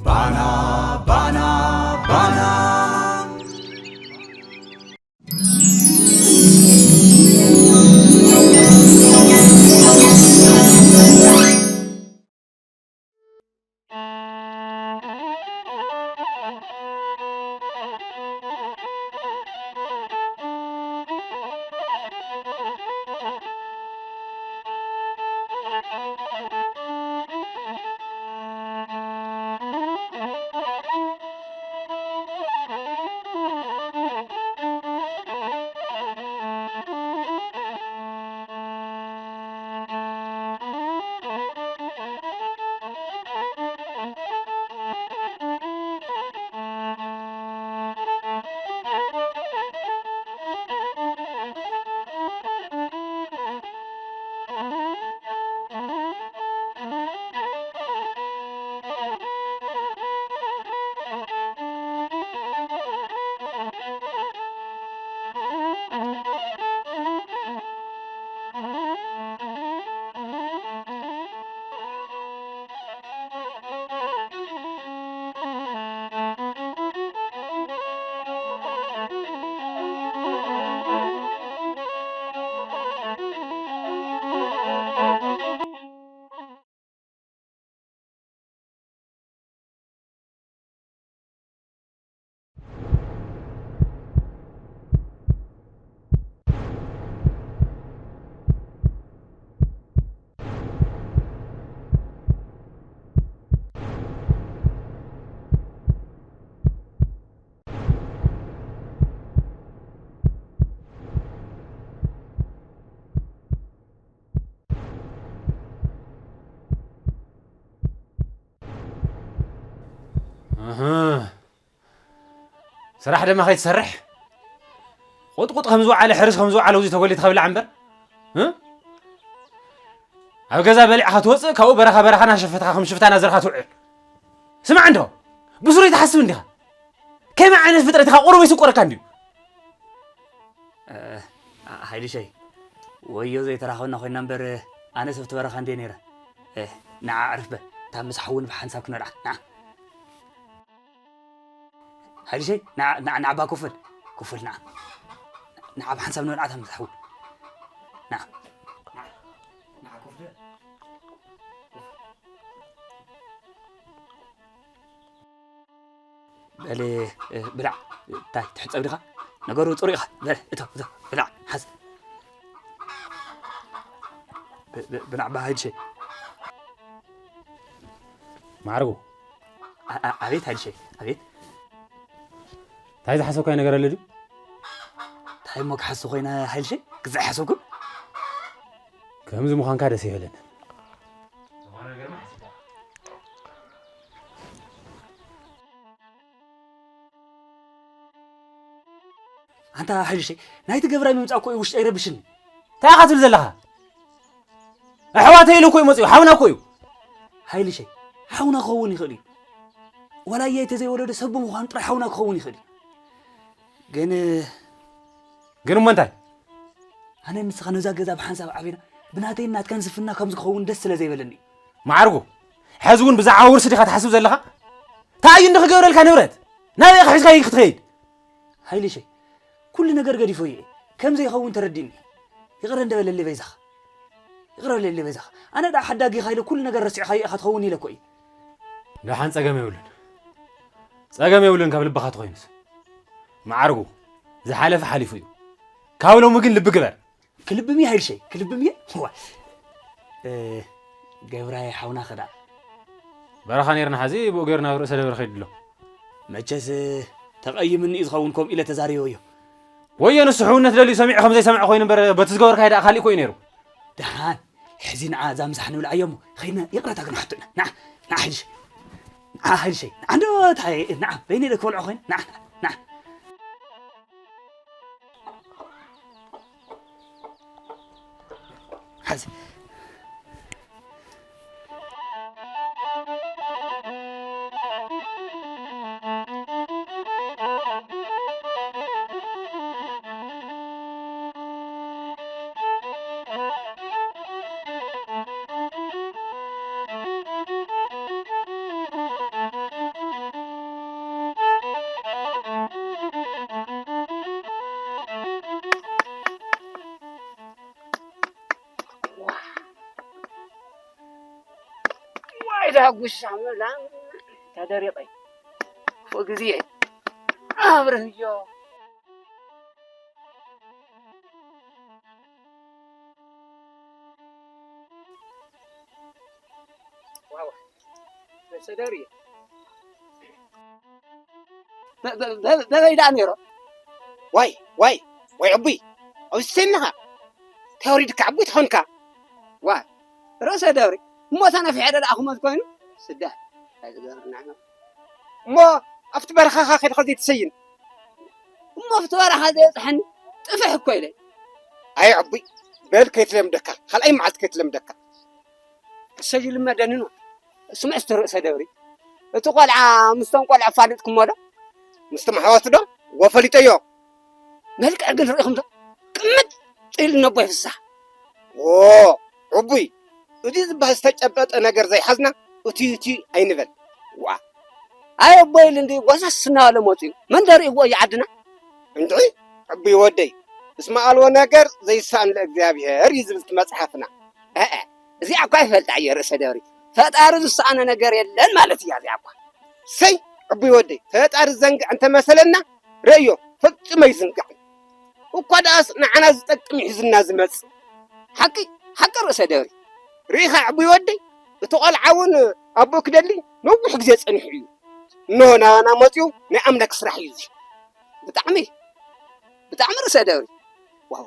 ባና ባና ባና። ኣህ። ስራሕ ድማ ከይትሰርሕ፣ ቁጥቁጥ ከም ዝወዓለ፣ ሕርስ ከም ዝወዓለ፣ ውዚ ተጎሊ ትኸብላ እምበር፣ እ? ኣብ ገዛ በሊዕኻ ትወፅእ፣ ካብኡ በረኻ በረኻ ናሸፈትካ ከም ሽፍታ ናዘርካ ትውዕል። ስማዕ እንዶ፣ ብስሩይ ትሓስብ እንዲኻ? ከመይ ዓይነት ፍጥረት ኢኻ? ቁሩብ ይስቆረካ እንድዩ። እ፣ ሃይልሸይ፣ ወዮ ዘይተራኸብና ኮይና እምበር፣ ኣነ ሰብቲ በረኻ እንድየ ነይረ። እ፣ ንዓ ዕርፍ በል፣ እታ ምስ ሓውን ብሓንሳብ ክነልዓ፣ ንዓ። ሓይልሸይ፣ ንዓ፣ ንዓ፣ ንዓ፣ ባ ኮፈል፣ ኮፈል፣ ንዓ። ንዓ፣ ብሓንሳብ ንበልዓ፣ እታ ምስ ሓውን። ንዓ። ንዓ፣ ንዓ፣ ኮፍ በል። በል፣ እ፣ ብላዕ። እንታይ፣ ትሕጸብ ዲኻ? ነገሩ ጽሩይ ኢኻ። በል፣ እቶ፣ እቶ፣ ብላዕ፣ ሓዝ። ብ-፣ ብ-፣ ብላዕ፣ ባ ሃይልሸይ። ማዕርጉ። ኣ-፣ ኣ-፣ ኣቤት ሃይልሸይ፣ ኣቤት። እንታይ ዝሓሰብካዮ ነገር ኣሎ ድዩ? እንታይ እሞ ክሓስብ ኮይነ ሃይልሸይ? ግዛዕ ሓሰብኩ። ከምዚ ምዃንካ ደስ ይበለኒ። ኣንታ ሃይልሸይ፣ ናይቲ ገብራይ ምምጻእ እኮ እዩ ውሽጠይ ረብሽኒ። እንታይ ኢኻ ትብል ዘለኻ? ኣሕዋተይ ኢሉ እኮ እዩ መጺኡ፣ ሓውና እኮ እዩ። ሃይልሸይ፣ ሓውና ክኸውን ይኽእል እዩ። ዋላ እያይ ተዘይወለዶ ሰብ ብምዃኑ ጥራይ ሓውና ክኸውን ይኽእል እዩ። ግን ግን እሞ እንታይ? ኣነ ንስኻ ነዛ ገዛ ብሓንሳብ ዓቢና ብናተይን ናትካን ዝፍና ከምዚ ክኸውን ደስ ስለ ዘይበለኒ እዩ። ማዕርጉ፣ ሕዚ እውን ብዛዕባ ውርሲ ዲኻ ትሓስብ ዘለኻ? እንታይ እዩ እንዲ ክገብረልካ ንብረት? ናበይ ኢኻ ሒዝካዮ ክትኸይድ? ሃይልሸይ፣ ኩሉ ነገር ገዲፈዮ እየ። ከም ዘይኸውን ተረዲእኒ። ይቕረ እንደ በለለይ በይዛኻ። ይቕረ በለለይ በይዛኻ። ኣነ ደኣ ሓዳጊኻ ኢለ ኩሉ ነገር ረሲዕካዮ ኢኻ ትኸውን ኢለ እኮ እየ። ደሓን ጸገም የብሉን። ጸገም የብሉን ካብ ልብኻ ተኾይኑስ። መዓርጉ፣ ዝሓለፈ ሓሊፉ እዩ። ካብ ሎሚ ግን ልቢ ግበር። ክልብም እየ ሃይልሸይ፣ ክልብም እየ። ዋ። እ፣ ገብራይ ሓውና ኸዳ። በረኻ ነይርና፣ ሐዚ ብኡ ገይሩ ናብ ርእሰ ደብረ ከይዱ ኣሎ። መቸስ ተቐይምኒ እዩ ዝኸውን፣ ከምኡ ኢለ ተዛሪበዮ። ወዮ ንሱ ሕውነት ደልዩ ሰሚዑ ከም ዘይሰምዐ ኮይኑ እምበር፣ በቲ ዝገበርካዮ ደኣ ካሊእ እኮ እዩ ነይሩ። ደሓን፣ ሕዚ ንዓ እዛ ምሳሕ ንብልዓዮ እሞ፣ ኸይድና ይቕረታ ክንሓቶ ኢና። ንዓ፣ ንዓ ሓይልሸይ። ንዓ ሓይልሸይ። ንዓ እንዶ እንታይ፣ ንዓ፣ በይነይ ዶ ክበልዖ ኮይነ? ንዓ፣ ንዓ፣ ንዓ። ሓዚ። ዳጉሻ ምላም ተደሪቐ። ክፉእ ግዜ ኣብርህዮ። ዋዋ፣ ርእሰ ደብሪ። በ-፣ በ-፣ በ-፣ በበይ ደኣ ነይሮ? ዋይ፣ ዋይ፣ ዋይ ዕቡይ፣ ኣብዚ ሰሚኻ? ተወሪድካ ዕቡይ ትኾንካ። ዋ፣ ርእሰ ደብሪ፣ እሞ ተነፊሐ ዶ ደኣ ክሞት ኮይኑ? ስዳ፣ እንታይ ዝገብር ንሕና? እሞ ኣብቲ በረኻኻ ከድኻ ዘይትሰይን? እሞ ኣብቲ በረኻ ዘየብጽሐኒ ጥፍሕ እኮ ኢለ። ኣይ ዕቡይ፣ በል ከይትለምደካ፣ ካልኣይ መዓልቲ ከይትለምደካ። እሰይ ልመደኒ ነው። ስምዕ እስቲ ርእሰ ደብሪ፣ እቲ ቆልዓ ምስቶም ቆልዓ ኣፋልጥኩሞ ዶ? ምስቶም ኣሕዋቱ ዶ? ወፈሊጠዮ። መልክዕ ግን ርኢኹም ዶ? ቅምጥ ኢሉ ነቦይ ፍሳሕ። ዎ፣ ዕቡይ፣ እዚ ዝበሃል ዝተጨበጠ ነገር ዘይሓዝና እቱይ እቱይ ኣይንበል። ዋ። ኣይ ኣቦይ ኢሉ እንዲ ጎሰስ እናበለ መፂኡ። መን ደሪእዎ እዩ ዓድና? እንድዒ፣ ዕቡይ ወደይ፣ እስመ ኣልቦ ነገር ዘይሳኣን ለእግዚኣብሔር እዩ ዝብል እቲ መፅሓፍና። ኣአ፣ እዚኣ እኳ ይፈልጣ እየ ርእሰ ደብሪ። ፈጣሪ ዝሰኣኖ ነገር የለን ማለት እያ እዚኣ እኳ። ሰይ፣ ዕቡይ ወደይ፣ ፈጣሪ ዘንግዕ እንተመሰለና፣ ረእዮ፣ ፈጺሙ ኣይዝንጋዕን። እኳ ደኣስ ንዓና ዝጠቅም እዩ ሒዙና ዝመጽእ። ሓቂ፣ ሓቂ ርእሰ ደብሪ። ርኢኻ ዕቡይ ወደይ፣ እቲ ቆልዓ እውን ኣቦ ክደሊ ነዊሕ ግዜ ጸኒሑ እዩ። እንሆ ናባና መጺኡ ናይ ኣምላክ ስራሕ እዩ እዚ። ብጣዕሚ፣ ብጣዕሚ ርእሰ ደብሪ። ዋዋ፣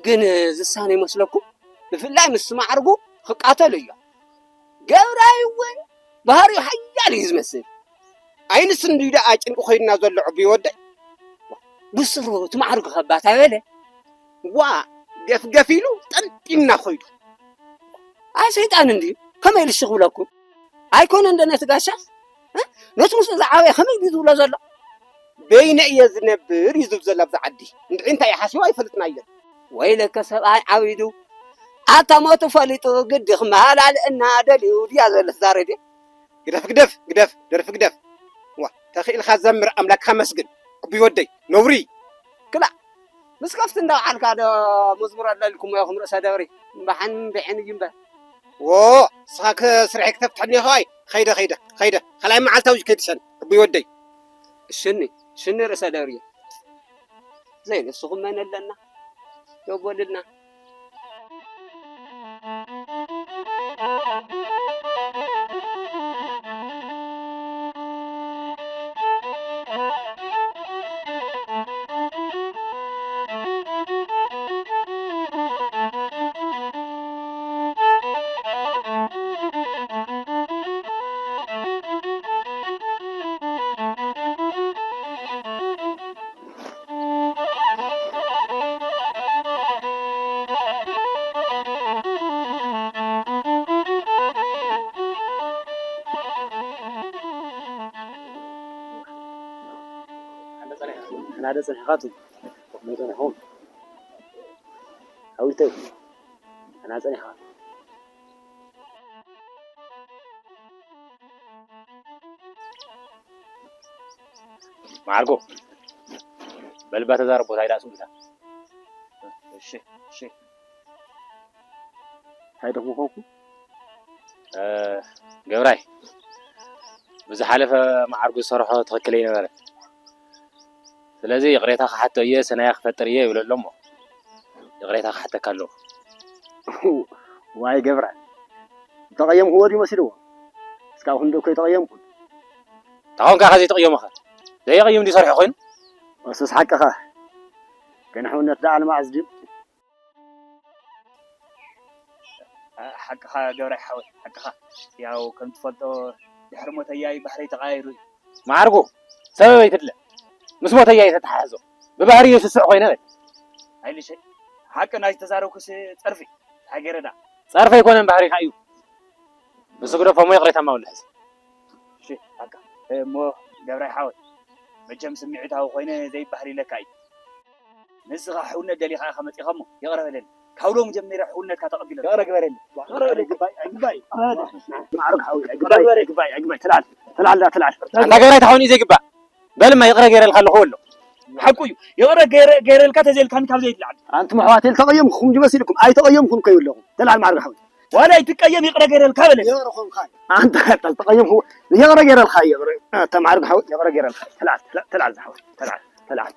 ግን ዝሳነ ይመስለኩም? ብፍላይ ምስ ማዕርጉ ክቃተሉ እዮም። ገብራይ እውን ባህሪኡ ሓያል እዩ ዝመስል። ኣይንስ እንድዩ ደኣ ጭንቂ ኮይንና ዘሎ ዕቡይ ወደይ? ብስሩ እቲ ማዕርጉ ከ ባታ በለ። ዋ፣ ገፍገፍ ኢሉ ጠንጢንና ኾይዱ። ኣይ ሰይጣን እንድዩ፣ ከመይ ኢሉ ሽኽ ብለኩም? ኣይኮነ እንደ ነቲ ጋሻ? እ? ነቲ ምስኡ ዝዓበየ ከመይ ድዩ ዝብሎ ዘሎ? በይነ እየ ዝነብር እዩ ዝብል ዘሎ ኣብዚ ዓዲ። እንድዒ እንታይ እዩ ሓሲቡ ኣይፈልጥናዮን። ወይለከ ሰብኣይ ዓቢዱ፣ ኣታ ሞቱ ፈሊጡ ግዲ ክመሃላልእና ደልዩ ድያ ዘሎ እዛ ሬድዮ? ግደፍ፣ ግደፍ፣ ግደፍ፣ ደርፊ ግደፍ። ዋ፣ ተኽኢልካ ዘምር፣ ኣምላክካ መስግን። ዕቡይ ወደይ፣ ነውሪ። ክላእ፣ ምስ ከፍቲ እንዳውዓልካ ዶ መዝሙር ኣለልኩሞ ኢኹም ርእሰ ደብሪ? እምባሕን እምቢሕን እዩ እምበር። ዎ፣ ንስኻ ከ ስርሐይ ክተፍትሐኒ ኢኻ? ኣይ፣ ኸይደ፣ ኸይደ፣ ኸይደ። ካልኣይ መዓልቲ ኣብዚ ከይትሸን፣ ዕቡይ ወደይ። እሽኒ፣ እሽኒ ርእሰ ደብሪ። ዘይ ንስኹም መን ኣለና? ደው በሉልና። ኣናደ ጸኒሕኻቱ? መን ጸኒሕኹም? ሓዊተይ፣ ኣና ጸኒሕኻ? መዓርጎ፣ በልባ ተዛረብ፣ ቦታ ኢላ ስኡልታ። እሺ፣ እሺ። እንታይ ደኹም ኾንኩ? እ፣ ገብራይ፣ ብዝሓለፈ መዓርጉ ዝሰርሖ ትኽክል ኣይነበረን። ስለዚ ይቕሬታ ክሓቶ እየ፣ ሰናያ ክፈጥር እየ ይብሎ ኣሎ እሞ፣ ይቕሬታ ክሓተካ ኣለዎ። ዋይ ገብራይ፣ ዝተቐየምክዎ ድዩ መሲልዎ? እስካብ ክንዲ እኮ ኣይተቐየምኩን። እንታይ ኾንካ ኢኻ ዘይተቐየመኻ? ዘየቐይም ድዩ ሰርሑ ኮይኑ? እሱስ ሓቅኻ። ግን ሕውነት ደኣ ንመዓዝ ድዩ? ሓቅኻ ገብራይ ሓወይ፣ ሓቅኻ። ያው ከም ትፈልጦ ድሕሪ ሞተያይ ባህሪ ተቐያይሩ እዩ። መዓርጉ፣ ሰበብ ኣይትድለ። ምስ ሞተያይ ተተሓሕዞ። ብባህሪ እዩ ስሱዕ ኮይነ በል። ኣይልሸይ፣ ሓቂ ናይ ዝተዛረብኩስ ጸርፊ። እንታይ ገይረ ደኣ? ጸርፊ ኣይኮነን ባህሪኻ እዩ። ንሱ ግደፎ እሞ ይቕሬታ እማ ውልሕስ። እሺ፣ ሓቅኻ። እሞ ገብራይ ሓወይ፣ መቸም ስምዒታዊ ኮይነ ዘይባህሊ ኢለካ እዩ። ንስኻ ሕውነት ደሊኻ ኢኻ መጺኻ እሞ ይቕረ በለኒ። ካብ ሎም ጀሚረ ሕውነትካ ተቐቢለ። ይቕረ ግበረኒ። ይቕረ በለኒ። ግባይ፣ ግባይ። መዓርግ ሓወይ፣ ግባይ፣ ግባይ፣ ግባይ፣ ተላል፣ ተላል፣ ተላል። ኣንታ ገብራይ ተኾኒ ዘይግባእ። በልማ ይቕረ ገይረልካ ኣለኹ በሎ። ሓቁ እዩ። ይቕረ ገይረ-፣ ገይረልካ ተዘይልካኒ ካብ ዘይትልዓል። ኣንቱም ኣሕዋተይ ተቐየምኩም ድዩ መሲልኩም? ኣይተቐየምኩን እኮ ይብለኹም። ተላል መዓርግ ሓወይ። ዋላ ኣይትቀየም፣ ይቕረ ገይረልካ በለ። ይቕረ ኾንካ። ኣንታ ተልተቐየምኩ፣ ይቕረ ገይረልካ፣ ይቕረ። ኣታ ማዕርግ ሓወይ፣ ይቕረ ገይረልካ። ተልዓል፣ ተልዓል፣ ተልዓል ዝሓወይ፣ ተልዓል፣ ተልዓል።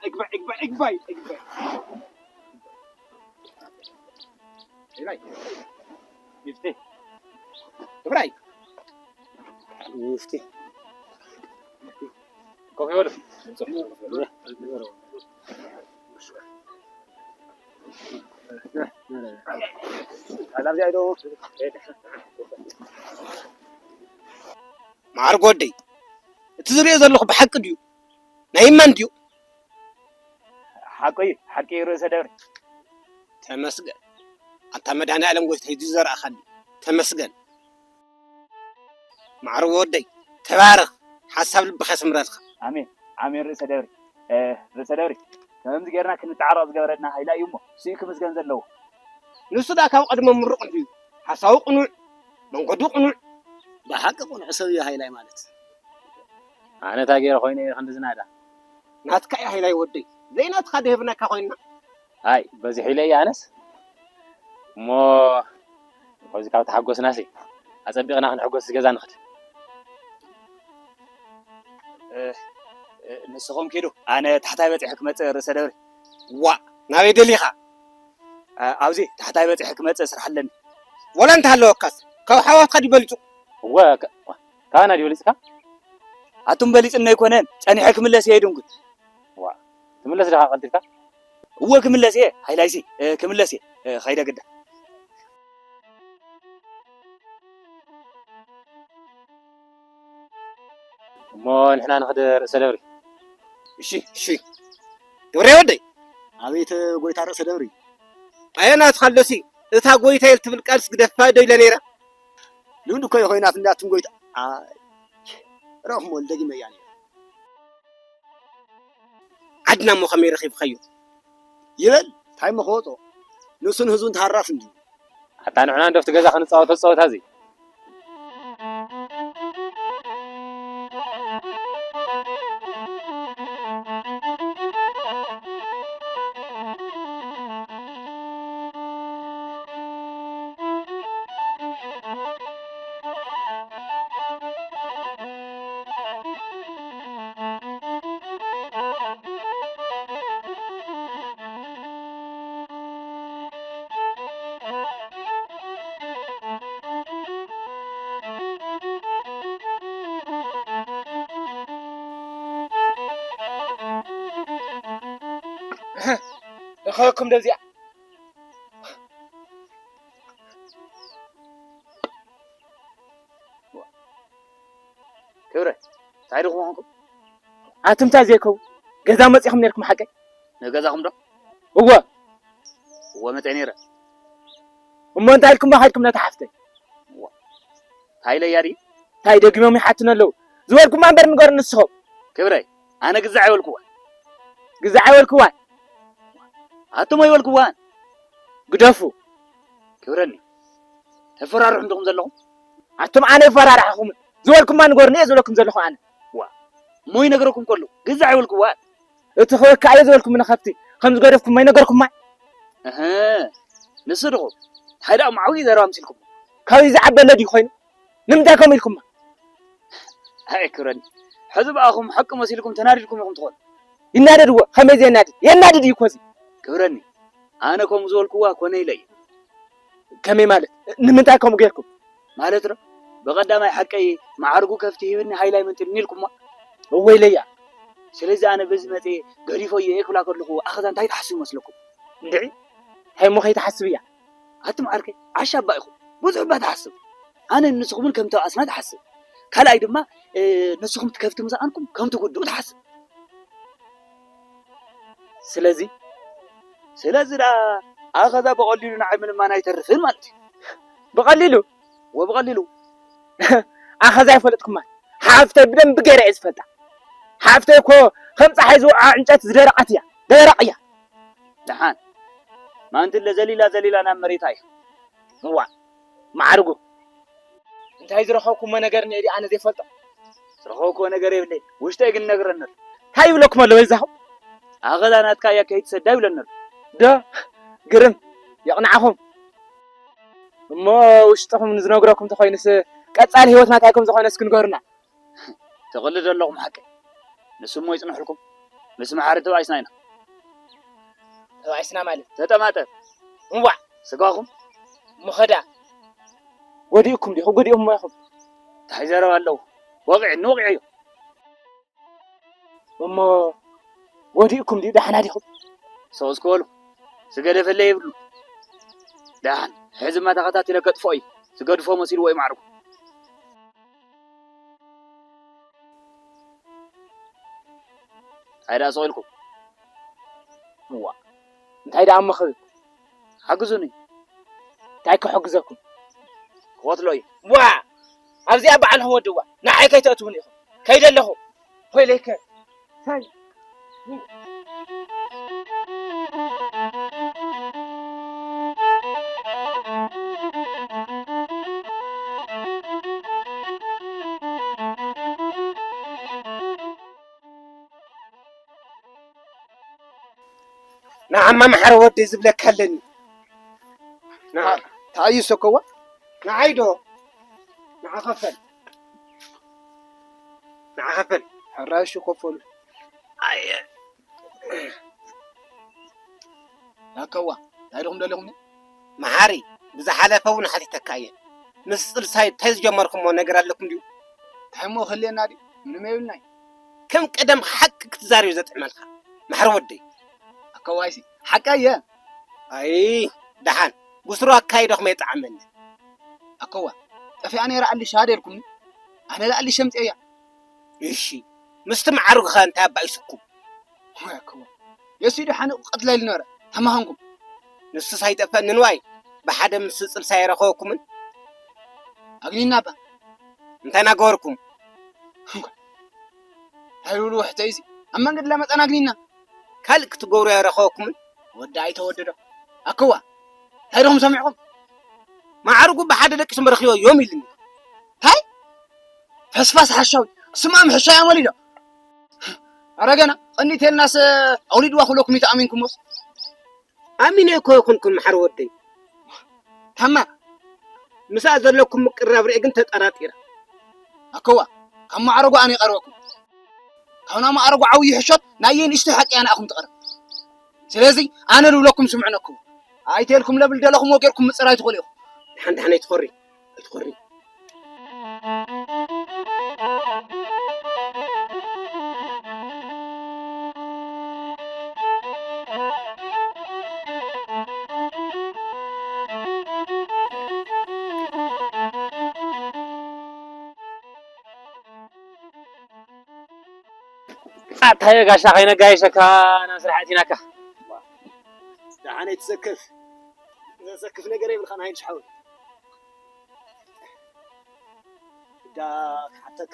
እግባይ፣ እግባይ፣ እግባይ፣ እግባይ። እግባይ። ይፍቴ። እግባይ። ይፍቴ። ኮፍ ይበሉ። ማዕርግ ወደይ፣ እቲ ዝሪኦ ዘለኹ ብሓቂ ድዩ? ናይ እማን ድዩ? ሓቂ እዩ፣ ሓቂ እዩ ርእሰ ደብሪ። ተመስገን። ኣታ መድኃኔ ዓለም ጎይታይ፣ እዚ ዘርኣኻኒ። ተመስገን። ማዕርግ ወደይ፣ ተባረኽ። ሓሳብ ልብኻ የስምረልካ። ኣሜን፣ ኣሜን ርእሰ ደብሪ። እ፣ ርእሰ ደብሪ፣ ከምዚ ጌርና ክንተዓረቕ ዝገበረና ሃይላ እዩ እሞ፣ እሱ እዩ ክምስገን ዘለዎ። ንሱ ደኣ ካብ ቀድሞ ምሩቕ እንድዩ። ሓሳቡ ቅኑዕ፣ መንገዱ ቅኑዕ። ብሓቂ ቅኑዕ ሰብ እዩ ሃይላይ ማለት። ኣነ እንታይ ገይረ ኮይነ እየ ክንዲ ዝናዳ? ናትካ እያ ሃይላይ ወደይ። ዘይናትካ ደህብናካ ኮይንና። ኣይ፣ በዚሑ ኢለ እየ ኣነስ። እሞ፣ ኸዚ ካብ ተሓጎስናሲ፣ ኣጸቢቕና ክንሕጎስ ገዛ ንኽድ። እ፣ እ፣ ንስኹም ኪዱ፣ ኣነ ታሕታይ በጺሐ ክመጽእ ርእሰ ደብሪ። ዋ፣ ናበይ ደሊኻ? እ፣ ኣብዚ ታሕታይ በጺሐ ክመጽእ ስራሕ ኣለኒ። ወላ እንተሃለወካስ፣ ካብ ሓዋትካ ድዩ በሊጹ? እወ፣ ከ-፣ ካባና ድዩ በሊጽካ? ኣቱም በሊጽኒ ኣይኮነን፣ ጸኒሐ ክምለስ እየ ድንጉት። ዋ፣ ትምለስ ዲኻ ቀልጢፍካ? እወ ክምለስ እየ፣ ሃይላይሲ፣ እ፣ ክምለስ እየ፣ እ፣ ኸይደ ግዳ። እሞ ንሕና ንኽድ ርእሰ ደብሪ። እሺ፣ እሺ። ግብረ ወደይ። ኣቤት ጎይታ ርእሰ ደብሪ። ኣየ ናትኻ ኣሎሲ፣ እታ ጎይታ እየ ትብል ቃልስ ግደፋ ዶ ኢለ ነይረ? ልምዲ እኮ ይኾይናት እንዳትም ጎይታ። ኣይ፣ ረእኹም ወልደ ጊመ እያ ነይረ። ዓድና እሞ ከመይ ረኺብካዮ? ይበል፣ እንታይ እሞ ክወጾ? ንሱን ህዝቡን ተሃራፍ እንድዩ። ኣታ ንሕና እንዶ ኣብቲ ገዛ ክንጻወቶ ጸወታ እዚ። እኸኩም ደዚኣ ክብረ፣ እንታይ ዲኹም ኾንኩም? ኣቱም እንታይ ዘይከው ገዛ መጺኹም ነርኩም ሓቀይ? ንገዛኹም ዶ? እወ። እወ መጺአ ነይረ። እሞ እንታይ ኢልኩም ከድኩም ነታ ሓፍተይ? እወ። እንታይ ኢለያ ድዩ? እንታይ ደጊሞም ይሓቱን ኣለዉ? ዝበልኩማ እምበር ንገሩ ንስኹም። ክብረይ፣ ኣነ ግዛዕ ኣይበልኩዋ። ግዛዕ ኣይበልኩዋ? ኣቱም ኣይበልኩዋን። ግደፉ። ክብረኒ፣ ተፈራርሑ እንዲኹም ዘለኹም? ኣቱም ኣነ ይፈራርሓኹም። ዝበልኩማ ንገሩኒ እየ ዝበለኩም ዘለኹ ኣነ። ዋ፣ እሞ ይነግረኩም ከሎ፣ ግዛዕ ኣይበልኩዋን። እቲ ክበካ እየ ዝበልኩም ንኸብቲ፣ ከም ዝገደፍኩማ ይነገርኩማ። እህ፣ ንሱ ድኹም፣ እንታይ ደኣ መዓውዪ ዘረባ መሲልኩም? ካብዚ ዝዓበለ ድዩ ኮይኑ? ንምንታይ ከምኡ ኢልኩማ? ኣይ ክብረኒ፣ ሕዚ ብኣኹም ሓቂ መሲልኩም ተናዲድኩም ኢኹም ትኾኑ። ይናደድዎ፣ ከመይ ዘየናድድ? የናድድ እዩ እኮ እዚ። ክብረኒ፣ ኣነ ከምኡ ዝበልኩዋ ኮነ ኢለ እየ። ከመይ ማለት? ንምንታይ ከምኡ ጌርኩም? ማለት ዶ? ብቐዳማይ ሓቀይ መዓርጉ ከፍቲ ሂብኒ ሃይላይ መንጢልኒ ኢልኩማ። እወ ኢለያ። ስለዚ ኣነ በዚ መጽየ ገዲፈዮ እየ ክብላ ከለኹ ኣኸዛ እንታይ ትሓስቡ ይመስለኩም? እንድዒ፣ እንታይ እሞ ከይትሓስብ እያ? ኣቱም ዓርከይ፣ ዓሻ እባ ኢኹም። ብዙሕ እባ ትሓስብ። ኣነ ንስኹምን ከም ተባእስና ትሓስብ። ካልኣይ ድማ፣ እ፣ ንስኹም ከፍቲ ምሳኣንኩም ከም ትጉድኡ ትሓስብ። ስለዚ ስለዚ ደኣ ኣኸዛ ብቐሊሉ ንዓይ ምልማን ኣይተርፍን ማለት እዩ። ብቐሊሉ? ወብቐሊሉ። ኣኸዛ ኣይፈለጥኩማን። ሓፍተይ ብደንቢ ገይረ እየ ዝፈልጣ። ሓፍተይ እኮ ከም ጸሓይ ዝወቕዖ ዕንጨቲ ዝደረቐት እያ። ደረቕ እያ። ደሓን ማንትለ ዘሊላ ዘሊላ ናብ መሬታ እያ። እዋ፣ ማዕርጉ። እንታይ ዝረኸብኩሞ ነገር እኒኦ ድዩ ኣነ ዘይፈልጦ? ዝረኸብኩዎ ነገር የብለይ፣ ውሽጠይ ግን ነግረኒ ኣሎ። እንታይ ይብለኩም ኣሎ በይዛኹም? ኣኸላ ናትካ እያ ከይትሰዳ ይብለኒ ኣሎ። ዶ ግርም የቕንዓኹም። እሞ ውሽጥኹም ዝነግረኩም ተኾይኑስ ቀጻሊ ህይወትና እንታይ ከም ዝኾነ እስኪ ንገሩና። ትቕልዱ ኣለኹም ሓቂ። ንሱ እሞ ይጽንሕልኩም። ምስ መሓሪ ተባኢስና ኢና። ተባኢስና ማለት? ተጠማጠ። እዋዕ! ስጋኹም? ምኸዳ። ጎዲእኩም ዲኹ? ጎዲእኩሞ ኢኹም። እንታይ ዘረባ ኣለዎ? ወቒዕኒ፣ ወቒዐዮ። እሞ ጎዲእኩም ድዩ? ደሓና ዲኹም? ሰው እስከ በሉ። ዝገደፈለይ የብሉ። ደሓን፣ ሕዚ እማ ተኸታቲለ ከጥፍኦ እዩ። ዝገድፎ መሲልዎ እዩ ማዕርጉ። እንታይ ደኣ ስቕ ኢልኩም? እዋ፣ እንታይ ደኣ እሞ ክብል? ሓግዙኒ። እንታይ ክሕግዘኩም? ክቐትሎ እዩ። ዋ! ኣብዚኣ በዓልኹም ወድዋ። ንዓይ ከይተእትዉኒ ኢኹም። ከይደ ኣለኹ። ወይለይከ። ሳይ። ንዓማ መሓረ ወደይ ዝብለካ ኣለኒ። ንዓ-፣ ተኣዩ ሰኮዋ? ንዓይ ዶ? ንዓ ኸፈል። ንዓ ኸፈል። ሕራሹ ከፈሉ። ኣየ። ያከዋ፣ እንታይ ኢኹም ደሊኹምኒ? መሓሪ፣ ብዝሓለፈ እውን ሓቲተካ እየ። ምስ ጽልሳይ እንታይ ዝጀመርኩሞ ነገር ኣለኩም ድዩ? እንታይ እሞ ክህልየና ድዩ? ምንም የብልናይ። ከም ቀደም ሓቂ ክትዛረብ እዩ ዘጥዕመልካ። መሓሪ ወደይ። ኣከዋይሲ፣ ሓቂ እየ። ኣይ፣ ደሓን። ጉስሩ ኣካይዶኹም የጥዓመኒ። ኣከዋ፣ ጠፊኣ ነይራ ኣሊሻ ደ ኢልኩምኒ? ኣነ ለኣሊሸ ምጽኤያ። እሺ፣ ምስቲ መዓርጉ ኸ እንታይ ኣባኢሱኩም? ወይ ኣከዋ፣ የሱ ደሓን ቀትላ ኢሉ ነበረ። ተማኸንኩም። ንሱስ ኣይጠፍአን ንዋይ፣ ብሓደ ምስ ጽልሳ የረኸበኩምን። ኣግኒና እባ። እንታይ እናገበርኩም? እንታይ ዝብሉ ውሕተይ እዚ? ኣብ መንገዲ ለመጸና ኣግኒና። ካልእ ክትገብሩ የረኸበኩምን። ወዲ ኣይተወደዶ። ኣከዋ፣ እንታይ ዲኹም ሰሚዕኩም? መዓርጉ ብሓደ ደቂሶም ረኺቦ እዮም ኢሉኒ። እንታይ? ፈስፋስ ሓሻዊ። ስማም ሕሻ እያ ወሊዶ። ኣረ ገና፣ ቀኒት የልናስ ኣውሊድዋ ክብለኩም እዩ ተኣሚንኩሞስ። ኣሚነ እኮ ይኹንኩን መሓሪ ወደይ። ታማ፣ ምስኣ ዘለኩም ምቅርራብ ርኤ ግን ተጠራጢረ። ኣከዋ፣ ካብ ማዕረጉ ኣነ ይቐርበኩም። ካብ ናይ ማዕረጉ ዓብዪ ሕሾት ናይ የይ ንእሽተይ ሓቂ እያ ንኣኹም ትቐርብ። ስለዚ ኣነ ልብለኩም ስምዑ ነክቡ። ኣይተልኩም ለብል ደለኹም ወገርኩም ምጽራይ ትኽእሉ ኢኹም። ደሓን ደሓን ኣይትኾሪ፣ ኣይትኾሪ። ኣታየ ጋሻ ከይነጋየሸካ ናብ ስራሕ ኣቲናካ። ደሓን ኣይትሰክፍ። ዘሰክፍ ነገር የብልካን ኣይንሽ ሓወይ። እዳ ክሓተካ።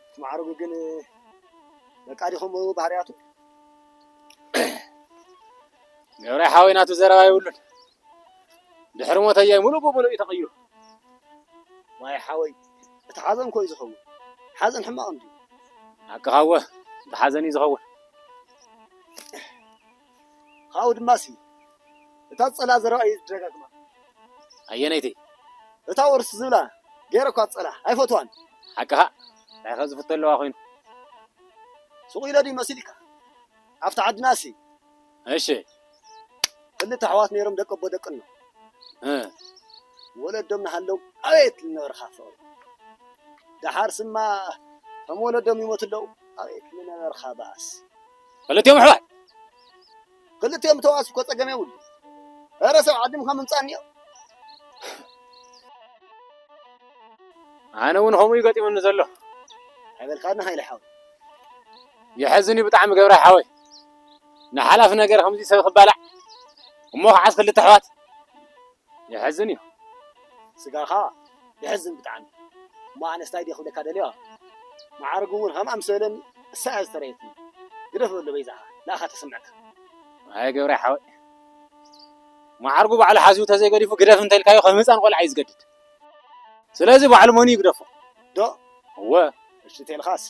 እቲ ማዕረጉ ግን በቃ ዲኹም ባህርያቱ? ገብረ ሓወይ ናቱ ዘረባ የብሉን። ድሕሪ ሞተየ ሙሉእ ብሙሉእ እዩ ተቐይሩ። ዋይ ሓወይ፣ እቲ ሓዘን ኮይ ዝኸውን። ሓዘን ሕማቕ እንድዩ። ሓቅኻ እወ፣ እቲ ሓዘን እዩ ዝኸውን። ካብኡ ድማሲ፣ እታ ጸላ ዘረባ እዩ ዝደጋግማ። ኣየነይቲ? እታ ወርስ ዝብላ፣ ገይረ እኳ ጸላ፣ ኣይፈትዋን። ሓቅኻ፣ እንታይ ከ ዝፍቶ ኣለዋ ኮይኑ? ሱቕ ኢለ ድዩ መሲልካ? ኣብቲ ዓድናሲ። እሺ። ክልተ ኣሕዋት ነይሮም ደቂ ኣቦ ደቂ እኖ። እ። ወለዶም ንሃለዉ ኣቤት ልነበርኻ ፍቕሪ። ደሓር ስማ ከም ወለዶም ይሞቱ ኣለዉ ኣቤት ልነበርኻ ባእስ። ክልቲኦም ኣሕዋት? ክልቲኦም ተዋስ እኮ ጸገም የብሉ። ኧረ ሰብ ዓዲ ምዃን ምምጻእ እኒኦ። ኣነ እውን ከምኡ እዩ ገጢሙኒ ዘሎ። ኣይበልካኒ ሃይለ ሓወይ። የሐዝን እዩ ብጣዕሚ ገብረ ሓወይ። ንሓላፍ ነገር ከምዚ ሰብ ክባላዕ እሞ ከዓስ ክልተ ኣሕዋት የሐዝን እዩ። ስጋኻ የሐዝን ብጣዕሚ። እሞ ኣነስ እንታይ ድየ ክብለካ ደልዮ? መዓርጉ እውን ከም ኣምሰለኒ እሳ እያ ዝተረየትኒ። ግደፍ በሎ በይዛኻ፣ ንኣኻ ተስምዐካ። ኣይ ገብረ ሓወይ፣ መዓርጉ ባዕሉ ሓዚኡ ተዘይገዲፉ ግደፍ እንተልካዮ ከም ህፃን ቆልዓ እዩ ዝገድድ። ስለዚ ባዕሉ መኑ ይግደፎ? ዶ? እወ። እሺ ተልኻስ።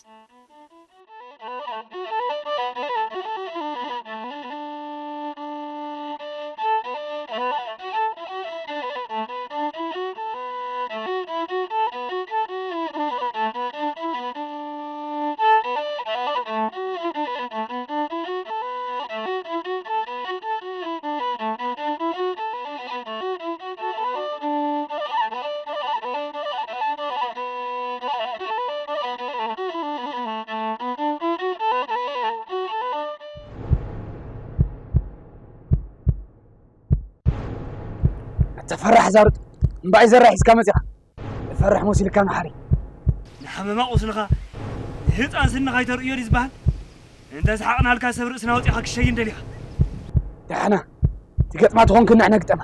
ኣታ ፈራሕ ዛሩጥ፣ እምባይ ዘራሕ ሒዝካ መጺኻ። ፈራሕ መሲልካ መሓሪ። ንሓመማ ቁስልኻ ንህፃን ስንኻ ኣይተርእዮ ድዩ ዝበሃል? እንተ ሰሓቕናልካ ሰብ ርእስና ኣውፂኻ ክሸይን ደሊኻ። ደሓና፣ ትገጥማ ትኾንክን ንሕና ግጠማ።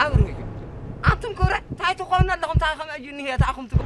ኣብርህዮ። ኣንቱም ክብረ፣ እንታይ ትኾኑ ኣለኹም? እንታይ ከም እዩ እኒሄ፣ እታ ኣኹም ትብ-፣